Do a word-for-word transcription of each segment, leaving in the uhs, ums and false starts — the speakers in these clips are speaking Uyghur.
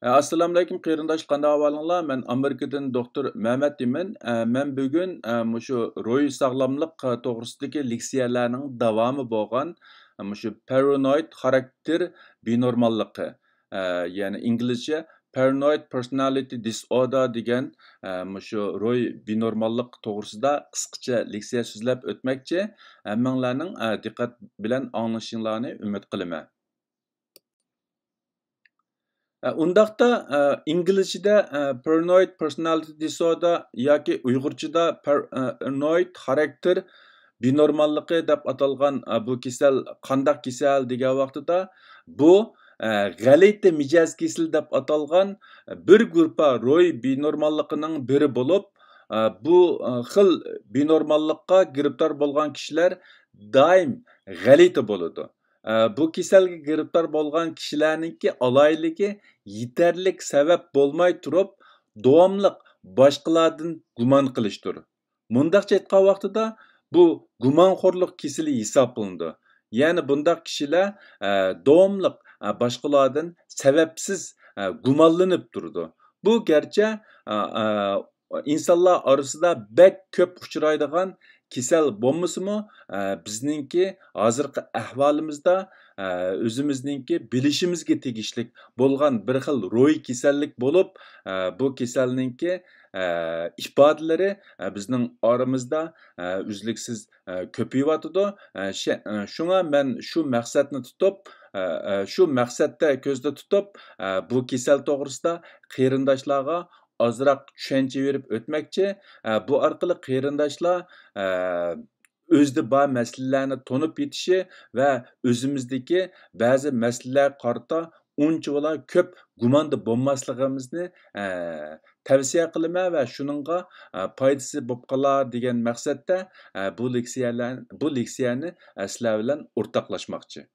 ئەسسالامۇئەلەيكۇم قېرىنداش، قانداق ئەھۋالىڭلار؟ مەن ئامېرىكىدىن دوختۇر مەمەت دېمەن. ئە، مەن بۈگۈن، ئە، مۇشۇ روھىي ساغلاملىق، ئە، توغرىسىدىكى لېكسىيەلەرنىڭ داۋامى بولغان، ئە، مۇشۇ پارانويد خاراكتېر بىنورماللىقى، ئە، يەنى ئىنگلىزچە paranoid personality disorder دېگەن، ئە، مۇشۇ روھىي بىنورماللىق توغرىسىدا قىسقىچە لېكسىيە سۆزلەپ ئۆتمەكچى. ھەممىڭلارنىڭ، ئە، دىققەت بىلەن ئاڭلىشىڭلارنى ئۈمىد قىلىمەن. ئە، ئۇنداقتا، ئە، ئىنگلىزچىدە، ئە، paranoid personality disorder ياكى ئۇيغۇرچىدا پارانويد خاراكتېر بىنورماللىقى دەپ ئاتالغان، ئە، بۇ كېسەل قانداق كېسەل دېگەن ۋاقتىدا، بۇ، ئە، غەلىتە مىجەز كېسىلى دەپ ئاتالغان بىر گۇرۇپپا روھىي بىنورماللىقىنىڭ بىرى بولۇپ، ئە، بۇ، ئە، خىل بىنورماللىققا گىرىپتار بولغان كىشىلەر دائىم غەلىتە بولىدۇ. ئە، بۇ كېسەلگە گىرىپتار بولغان كىشىلەرنىڭكى ئالاھىدىلىكى يېتەرلىك سەۋەب بولماي تۇرۇپ، داۋاملىق باشقىلاردىن گۇمان قىلىشتۇر. مۇنداقچە ئېيتقان ۋاقتىدا، بۇ گۇمانخورلۇق كېسىلى ھېسابلىنىدۇ. يەنى بۇنداق كىشىلەر، ئە، داۋاملىق، ئە، باشقىلاردىن سەۋەبسىز، ئە، گۇمانلىنىپ تۇرىدۇ. بۇ گەرچە، ئە، ئە، ئىنسانلار ئارىسىدا بەك كۆپ ئۇچرايدىغان كېسەل بولمىسىمۇ، ئە، بىزنىڭكى ھازىرقى ئەھۋالىمىزدا، ئە، ئۆزىمىزنىڭكى بىلىشىمىزگە تېگىشلىك بولغان بىر خىل روھىي كېسەللىك بولۇپ، ئە، بۇ كېسەلنىڭكى، ئە، ئىپادىلىرى، ئە، بىزنىڭ ئارىمىزدا، ئە، ئۈزلۈكسىز، ئە، كۆپىيىۋاتىدۇ. ئە، شە-، ئە، شۇڭا مەن شۇ مەقسەتنى تۇتۇپ، ئە، ئە، شۇ مەقسەتتە كۆزدە تۇتۇپ، ئە، بۇ كېسەل توغرىسىدا قېرىنداشلارغا ئازراق چۈشەنچە بېرىپ ئۆتمەكچى. ئە، بۇ ئارقىلىق قېرىنداشلار، ئە، ئۆزىدە بار مەسىلىلەرنى تونۇپ يېتىشى ۋە ئۆزىمىزدىكى بەزى مەسىلىلەرگە قارىتا ئۇنچىۋالا كۆپ گۇماندا بولماسلىقىمىزنى، ئە، تەۋسىيە قىلىمەن ۋە شۇنىڭغا، ئە، پايدىسى بولۇپ قالار دېگەن مەقسەتتە، ئە، بۇ لېكسىيەلەر-، بۇ لېكسىيەنى، ئە، سىلەر بىلەن ئورتاقلاشماقچى.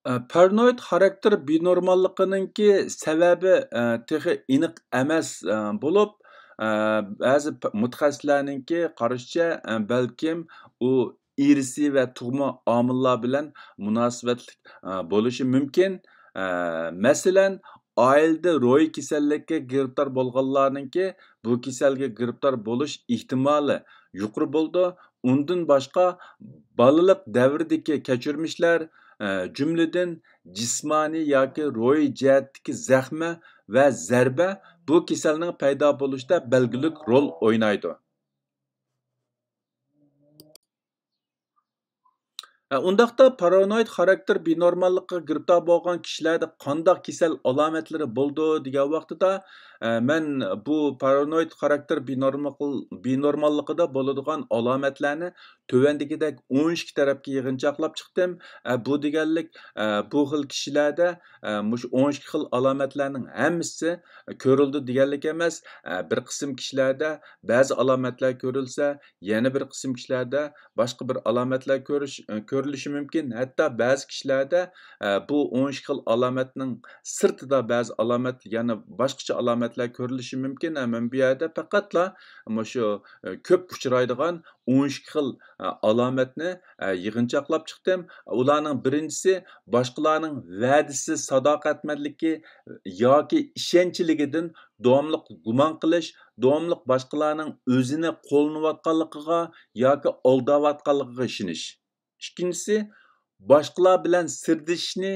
ئە، پارانويد خاراكتېر بىنورماللىقىنىڭكى سەۋەبى، ئە، تېخى ئېنىق ئەمەس، ئە، بولۇپ، ئە، بەزى پ-، مۇتەخەسسىسلەرنىڭكى قارىشىچە، ئە، بەلكىم ئۇ ئىرسىي ۋە تۇغما ئامىللار بىلەن مۇناسىۋەتلىك، ئە، بولۇشى مۇمكىن. ئە، مەسىلەن، ئائىلىدە روھىي كېسەللىككە گىرىپتار بولغانلارنىڭكى بۇ كېسەلگە گىرىپتار بولۇش ئېھتىمالى يۇقىرى بولىدۇ. ئۇندىن باشقا، بالىلىق دەۋرىدىكى كەچۈرمىشلەر، ئە، جۈملىدىن جىسمانىي ياكى روھىي جەھەتتىكى زەخمە ۋە زەربە بۇ كېسەلنىڭ پەيدا بولۇشتا بەلگىلىك رول ئوينايدۇ. ئە، ئۇنداقتا پارانويد خاراكتېر بىنورماللىققا گىرىپتار بولغان كىشىلەردە قانداق كېسەل ئالامەتلىرى بولىدۇ دېگەن ۋاقتىدا، ئە، مەن بۇ پارانويد خاراكتېر بىنورمال-، بىنورماللىقىدا بولىدىغان ئالامەتلەرنى تۆۋەندىكىدەك ئون ئىككى تەرەپكە يىغىنچاقلاپ چىقتىم. ئە، بۇ دېگەنلىك، ئە، بۇ خىل كىشىلەردە، ئە، مۇشۇ ئون ئىككى خىل ئالامەتلەرنىڭ ھەممىسى كۆرۈلىدۇ دېگەنلىك ئەمەس. ئە، بىر قىسىم كىشىلەردە بەزى ئالامەتلەر كۆرۈلسە، يەنە بىر قىسىم كىشىلەردە باشقا بىر ئالامەتلەر كۆرۈش، ئە، كۆرۈلۈشى مۇمكىن. ھەتتا بەزى كىشىلەردە، ئە، بۇ ئون ئىككى خىل ئالامەتنىڭ سىرتىدا بەزى ئالامەت، يەنە باشقىچە ئالامەتلەر كۆرۈلۈشى مۇمكىن. ئە، مەن بۇ يەردە پەقەتلا مۇشۇ، ئە، كۆپ ئۇچرايدىغان ئون ئىككى خىل، ئە، ئالامەتنى، ئە، يىغىنچاقلاپ چىقتىم. ئۇلارنىڭ بىرىنچىسى، باشقىلارنىڭ ۋەدىسىز ساداقەتمەنلىكى ياكى ئىشەنچلىكىدىن داۋاملىق گۇمان قىلىش، داۋاملىق باشقىلارنىڭ ئۆزىنى قوللىنىۋاتقانلىقىغا ياكى ئالداۋاتقانلىقىغا ئىشىنىش. ئىككىنچىسى، باشقىلار بىلەن سىردىشىشنى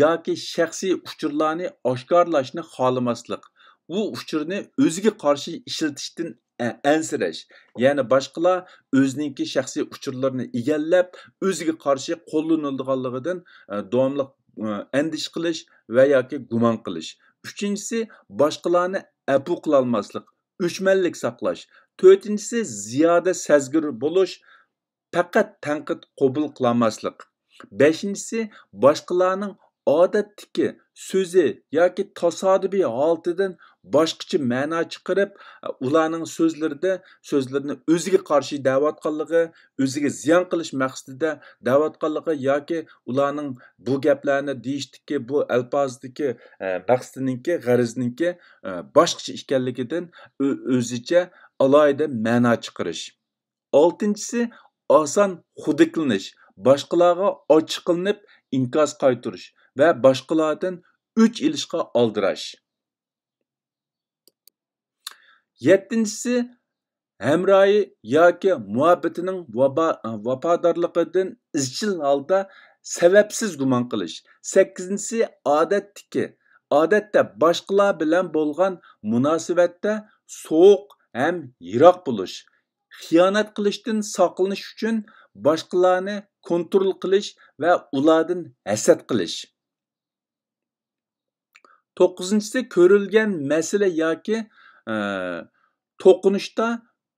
ياكى شەخسىي ئۇچۇرلارنى ئاشكارىلاشنى خالىماسلىق، ئۇ ئۇچۇرنى ئۆزىگە قارشى ئىشلىتىشتىن ئە-، ئەنسىرەش، يەنى باشقىلار ئۆزىنىڭكى شەخسىي ئۇچۇرلىرىنى ئىگىلەپ، ئۆزىگە قارشى قوللىنىلىدىغانلىقىدىن، ئە، داۋاملىق، ئە، ئەندىشە قىلىش ۋە ياكى گۇمان قىلىش. ئۈچىنچىسى، باشقىلارنى ئەپۇ قىلالماسلىق، ئۆچمەنلىك ساقلاش. تۆتىنچىسى، زىيادە سەزگۈر بولۇش، پەقەت تەنقىد قوبۇل قىلالماسلىق. بەشىنچىسى، باشقىلارنىڭ ئادەتتىكى سۆزى ياكى تاسادىپىي ھالىتىدىن باشقىچە مەنا چىقىرىپ، ئۇلارنىڭ سۆزلىرىدە، سۆزلىرىنى ئۆزىگە قارشى دەۋاتقانلىقى، ئۆزىگە زىيان قىلىش مەقسىتىدە دەۋاتقانلىقى ياكى ئۇلارنىڭ بۇ گەپلەرنى دېيىشتىكى، بۇ ئەلپازدىكى، ئە، مەقسىتىنىڭكى، غەرىزىنىڭكى، ئە، باشقىچە ئىكەنلىكىدىن ئۆ-، ئۆزىچە ئالاھىدە مەنا چىقىرىش. ئالتىنچىسى، ئاسان خۇدىكلىنىش، باشقىلارغا ئاچچىقلىنىپ ئىنكاس قايتۇرۇش. ۋە باشقىلاردىن ئۆچ ئېلىشقا ئالدىراش. يەتتىنچىسى، ھەمراھى ياكى مۇھەببىتىنىڭ ۋاپا-، ۋاپادارلىقىدىن ئىزچىل ھالدا سەۋەبسىز گۇمان قىلىش. سەككىزىنچىسى، ئادەتتىكى، ئادەتتە باشقىلار بىلەن بولغان مۇناسىۋەتتە سوغۇق ھەم يىراق بولۇش. خىيانەت قىلىشتىن ساقلىنىش ئۈچۈن باشقىلارنى كونترول قىلىش ۋە ئۇلاردىن ھەسەت قىلىش. توققۇزىنچىسى، كۆرۈلگەن مەسىلە ياكى، ئە، توقۇنۇشتا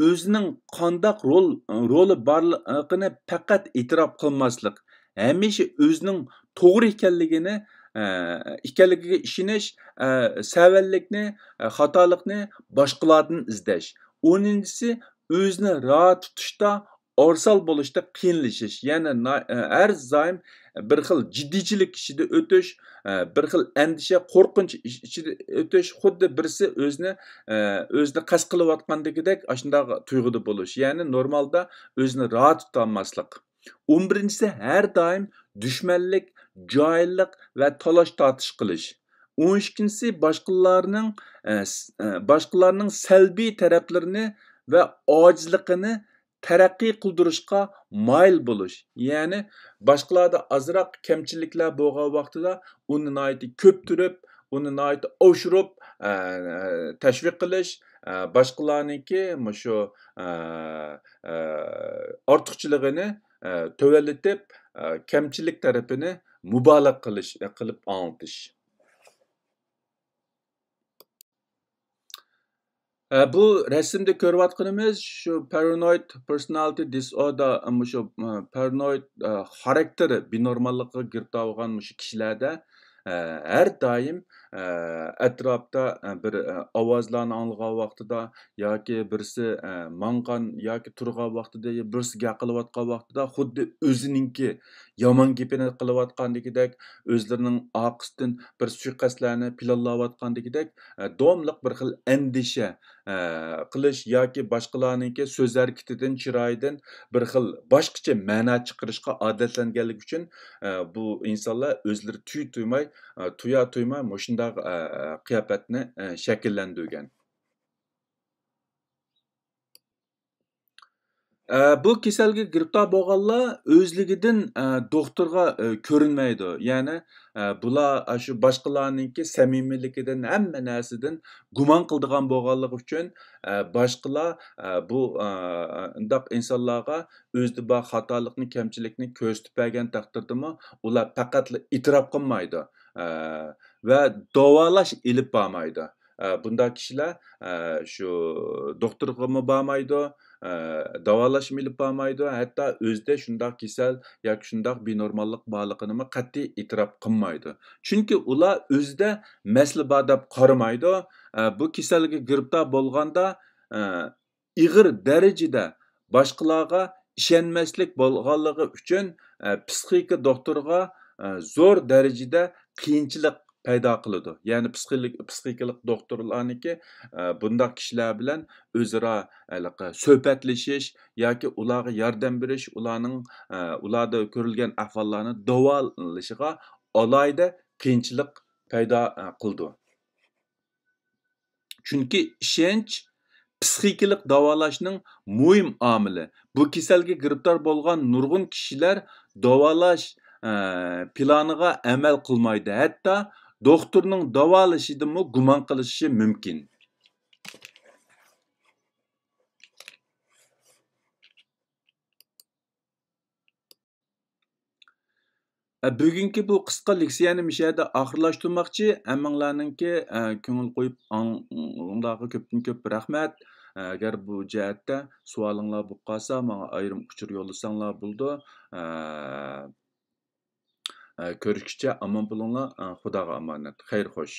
ئۆزىنىڭ قانداق رول، رولى بارلىقىنى پەقەت ئېتىراپ قىلماسلىق، ھەمىشە ئۆزىنىڭ توغرا ئىكەنلىكىنى، ئە، ئىكەنلىكىگە ئىشىنىش، ئە، سەۋەنلىكنى، ئە، خاتالىقنى باشقىلاردىن ئىزدەش. ئونىنچىسى، ئۆزىنى راھەت تۇتۇشتا ئارسال بولۇشتا قىيىنلىشىش، يەنى نا-، ھەر دائىم بىر خىل جىددىيچىلىك ئىچىدە ئۆتۈش، بىر خىل ئەندىشە، قورقۇنچ ئىچ-، ئىچىدە ئۆتۈش، خۇددى بىرسى ئۆزىنى، ئۆزىنى قەست قىلىۋاتقاندىكىدەك ئاشۇنداق تۇيغۇدا بولۇش، يەنى نورمالدا ئۆزىنى راھەت تۇتالماسلىق. ئون بىرىنچىسى، ھەر دائىم دۈشمەنلىك، جاھىللىق ۋە تالاش-تارتىش قىلىش. ئون ئىككىنچىسى، باشقىلارنىڭ، ئە، س-، ئە، باشقىلارنىڭ سەلبىي تەرەپلىرىنى ۋە ئاجىزلىقىنى تەرەققىي قىلدۇرۇشقا مايىل بولۇش. يەنى باشقىلاردا ئازراق كەمچىلىكلەر بولغان ۋاقتىدا ئۇنى ناھايىتى كۆپتۈرۈپ، ئۇنى ناھايىتى ئاشۇرۇپ، ئە، تەشۋىق قىلىش، ئە، باشقىلارنىڭكى مۇشۇ، ئە، ئە، ئارتۇقچىلىقىنى، ئە، تۆۋەنلىتىپ، ئە، كەمچىلىك تەرىپىنى مۇبالىغە قىلىش، قىلىپ ئاڭلىتىش. ئە، بۇ رەسىمدە كۆرۈۋاتقىنىمىز شۇ paranoid personality disorder، مۇشۇ، ئە، paranoid، ئە، خاراكتېر بىنورماللىقىغا گىرىپتار بولغان مۇشۇ كىشىلەردە، ئە، ھەر دائىم، ئە، ئەتراپتا، ئە، بىر، ئە، ئاۋازلارنى ئاڭلىغان ۋاقتىدا ياكى بىرسى، ئە، ماڭغان ياكى تۇرغان ۋاقتىدا، بىرسى گەپ قىلىۋاتقان ۋاقتىدا خۇددى ئۆزىنىڭكى يامان گېپىنى قىلىۋاتقاندىكىدەك، ئۆزلىرىنىڭ ئارقىسىدىن بىر سۇيىقەستلەرنى پىلانلاۋاتقاندىكىدەك، ئە، داۋاملىق بىر خىل ئەندىشە، ئە، قىلىش ياكى باشقىلارنىڭكى سۆز ھەرىكىتىدىن، چىرايىدىن بىر خىل باشقىچە مەنا چىقىرىشقا ئادەتلەنگەنلىكى ئۈچۈن، ئە، بۇ ئىنسانلار ئۆزلىرى تۇيۇ تۇيماي، ئە، تۇيا تۇيماي مۇشۇنداق، ئە، قىياپەتنى، ئە، شەكىللەندۈرگەن. ئە، بۇ كېسەلگە گىرىپتار بولغانلار ئۆزلۈكىدىن، ئە، دوختۇرغا، ئە، كۆرۈنمەيدۇ. يەنى، ئە، بۇلار ئاشۇ باشقىلارنىڭكى سەمىمىيلىكىدىن، ھەممە نەرسىدىن گۇمان قىلىدىغان بولغانلىقى ئۈچۈن، ئە، باشقىلار، ئە، بۇ، ئە، ئۇنداق ئىنسانلارغا ئۆزىدە بار خاتالىقنى، كەمچىلىكنى كۆرسىتىپ بەرگەن تەقدىردىمۇ، ئۇلار پەقەتلا ئېتىراپ قىلمايدۇ، ئە، ۋە داۋالاش ئېلىپ بارمايدۇ. ئە، بۇنداق كىشىلەر، ئە، شۇ دوختۇرغىمۇ بارمايدۇ، ئە، داۋالاشمۇ ئېلىپ بارمايدۇ، ھەتتا ئۆزىدە شۇنداق كېسەل ياكى شۇنداق بىنورماللىق بارلىقىنىمۇ قەتئىي ئېتىراپ قىلمايدۇ. چۈنكى ئۇلار ئۆزىدە مەسىلە بار دەپ قارىمايدۇ. ئە، بۇ كېسەلگە گىرىپتار بولغاندا، ئە، ئېغىر دەرىجىدە باشقىلارغا ئىشەنمەسلىك بولغانلىقى ئۈچۈن، ئە، پسىخىكا دوختۇرىغا، ئە، زور دەرىجىدە قىيىنچىلىق پەيدا قىلىدۇ. يەنى پسىخىلىك-، پسىخىكىلىق دوختۇرلارنىڭكى، ئە، بۇنداق كىشىلەر بىلەن ئۆزئارا ھېلىقى سۆھبەتلىشىش ياكى ئۇلارغا ياردەم بېرىش، ئۇلارنىڭ، ئە، ئۇلاردا كۆرۈلگەن ئەھۋاللارنى داۋالىشىغا ئالاھىدە قىيىنچىلىق پەيدا، ئە، قىلىدۇ. چۈنكى ئىشەنچ پسىخىكىلىق داۋالاشنىڭ مۇھىم ئامىلى. بۇ كېسەلگە گىرىپتار بولغان نۇرغۇن كىشىلەر داۋالاش، ئە، پىلانىغا ئەمەل قىلمايدۇ، ھەتتا دوختۇرنىڭ داۋالىشىدىنمۇ گۇمان قىلىشى مۇمكىن. ئە، بۈگۈنكى بۇ قىسقا لېكسىيەنى مۇشۇ يەردە ئاخىرلاشتۇرماقچى. ھەممىڭلارنىڭكى، ئە، كۆڭۈل قويۇپ ئاڭ-، ئاڭلىغىنىڭلارغا كۆپتىن كۆپ رەھمەت. ئە، ئەگەر بۇ جەھەتتە سوئالىڭلار بولۇپ قالسا، ماڭا ئايرىم ئۇچۇر يوللىساڭلار بولىدۇ. ئە، ئە، كۆرۈشكىچە ئامان بولۇڭلار. ئە، خۇداغا ئامانەت. خەير خوش.